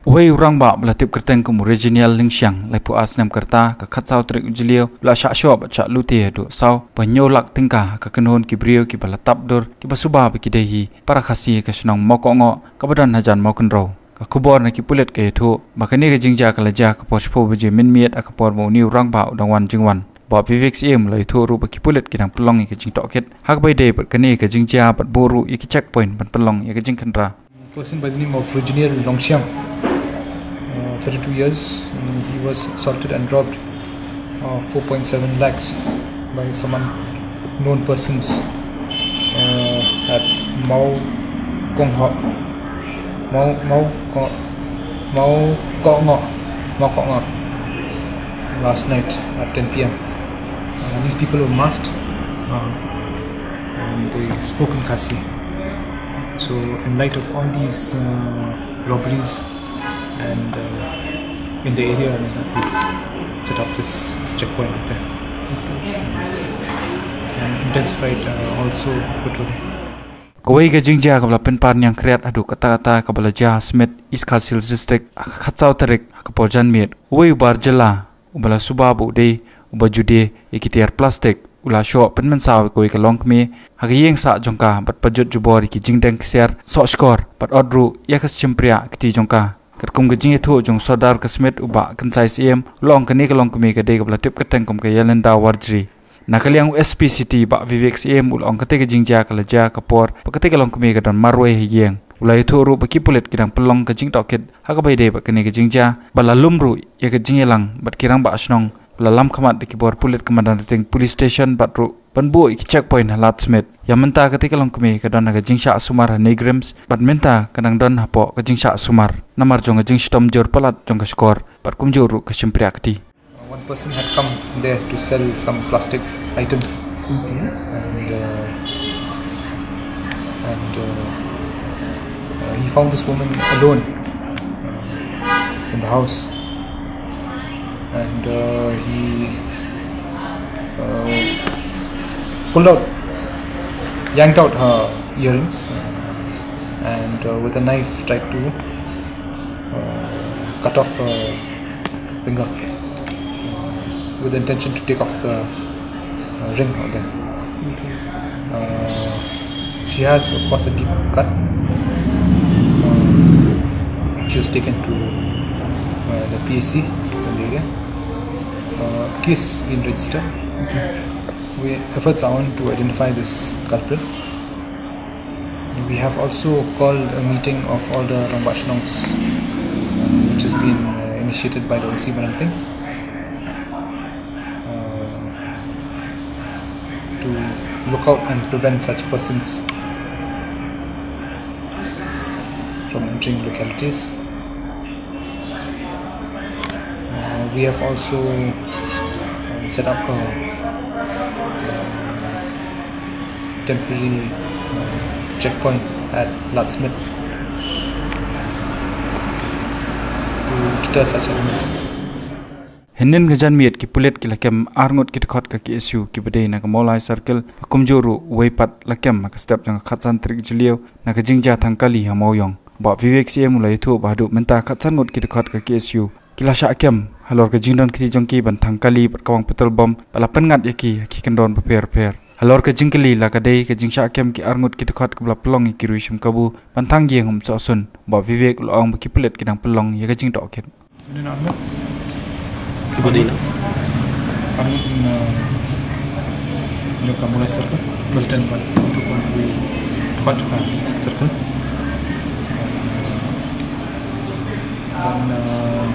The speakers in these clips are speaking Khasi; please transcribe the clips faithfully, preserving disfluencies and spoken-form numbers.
Uwei u rangbah ba la tip kyrteng kum u Reginald Lyngsiang, laiphew ar snem ka rta, ka khatsaw tarik u Jylliew, u la shah shoh bad shah lute haduh saw ba hynñiew lak tyngka ha ka kynhun ki briew kiba la tap dur, kiba suba ba ki dei hi para Khasi ha ka shnong Mawkohngoh kaba don hajan Mawkynrew. Ka khubor na ki pulit ka ïathuh ba kane ka jingjia ka la jia ha ka por shiphew baje mynmiet, ha ka por ba une u rangbah u dang wan jingwan. Bah Vivek Syiem u la ïathuh ruh ba ki pulit ki dang pynlong ïa ka jingtohkit ha kaba ïadei bad kane ka jingjia bad buh ruh ïa ki checkpoint ban pynlong ïa ka jingkhynra. Person by the name of Reginald Lyngsiang, uh, thirty-two years. Uh, he was assaulted and robbed uh, four point seven lakhs by some unknown persons uh, at Mawkohngoh, Mawkohngoh, Mawkohngoh, Mawkohngoh last night at ten p m. Uh, these people were masked uh, and they spoke in Khasi. So, in light of all these uh, robberies and uh, in the area, I mean, we've set up this checkpoint up there and intensified uh, also patrolling. Kawei ka jingjia kaba la pynpar ñiangkhriat haduh katta katta kaba la jia ha Smit, East Khasi Hills District, ha ka khatsaw tarik, ha ka por janmiet. Uwei u bar jylla uba la suba ba u dei uba jude ïa ki tiar plastik u la shoh pynmynsaw ïa kawei ka longkmie ha ka ïing sah jong ka bad pajut jubor ïa ki jingdeng ksiar soh shkor bad ot ruh ïa ka shympriah kti jong ka. Katkum ka jingïathuh jong u Sordar ka Smit, u Bah Kynsai Syiem, u la ong kane ka longkmie ka dei kaba la tip kyrteng kum ka Ïalinda Warjri. Na ka liang u S P City, Bah Vivek Syiem, u la ong kata ka jingjia ka la jia ha ka por ba kata ka longkmie ka don marwei ha ïing. U la ïathuh ruh ba ki pulit ki dang pynlong ka jingtohkit ha kaba ïadei bad kane ka jingjia bad la lum ruh ïa ka jingïalang bad ki rangbah shnong, u la lam khmat da ki bor pulit ka madan Rating Police Station bad ruh ban buh ïa ki checkpoint ha Lad Smit. Ïa mynta kata ka longkmie ka don ha ka jingshah sumar ha NEIGRIHMS bad mynta ka dang don hapoh ka jingshah sumar namar jong ka jingshitom jur palat jong ka shkor bad kumjuh ruh ka shympriah kti. Uh, one person had come there to sell some plastic items. Okay. And, uh, and uh, uh, he found this woman alone uh, in the house. And uh, he uh, pulled out, yanked out her earrings, and uh, with a knife tried to uh, cut off her finger uh, with the intention to take off the uh, ring out there. Uh, she has, of course, a deep cut. Uh, she was taken to uh, the P H C in the area. Uh, case has been registered. We, efforts are on to identify this culprit. We have also called a meeting of all the Rangbah Shnongs, uh, which has been uh, initiated by the O C Barenteng, uh, to look out and prevent such persons from entering localities. Uh, we have also uh, set up a uh, temporary uh, checkpoint at Lad Smit to deter such elements. Hynnin ka janmiet ki pulit ki la kem ar ngut ki dkhot ka K S U kiba dei na ka Mawlai Circle, ba kumjuh ruh uwei pat la kem ha ka step jong ka khatsan tarik Jylliew na ka jingjia thang kali ha Mawïong. Bah Vivek Syiem u la ïathuh ba haduh mynta khatsan ngut ki dkhot ka K S U ki la shah kem halor ka jingdon kti jong ki ban thang kali bad kawang petrol bomb ba la pynngat ïa ki ha ki kyndon bapher bapher. Halor ka jingkylli la ka dei ka jingshah kem ki ar ngut ki dkhot kaba la pynlong ïa ki riew shim kabu ban thang ïing um sohsun, Bah Vivek u la ong ba ki pulit ki dang pynlong ïa ka jingtohkit. Kiba dei na? Arngut, uh, jong ka Mawlai Circle, President bad utu kum ki dkhot, uh, circle. Ban, uh,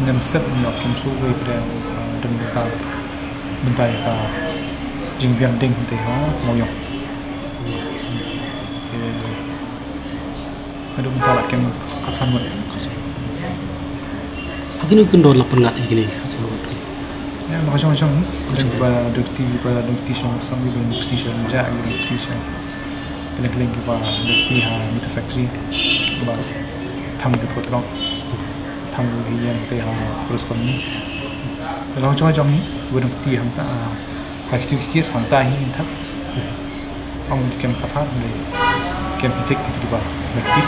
nym step nym ïoh kem shuh wei pat, uh, don bynta, bynta ïa ka jingbiang ding te ha Mawïong. Te haduh mynta la kem khatsan ngut. Ha kino kino la pynngat ïa kine khatsan ngut? Ïa, ma ka shong shong. Don kiba don kti, kiba don kti shong sam, kiba don kti shong ja, kiba don kti shong. Kine kine kiba don kti ha Mita Factory, ba thang ki petrol, thang ki ïing te ha Forest Colony. Don shong shong ni, kiba don kti hangta, ha kito ki case hangta hi hangta. Ong kem pathar, kem pitik, pitik ba, pitik.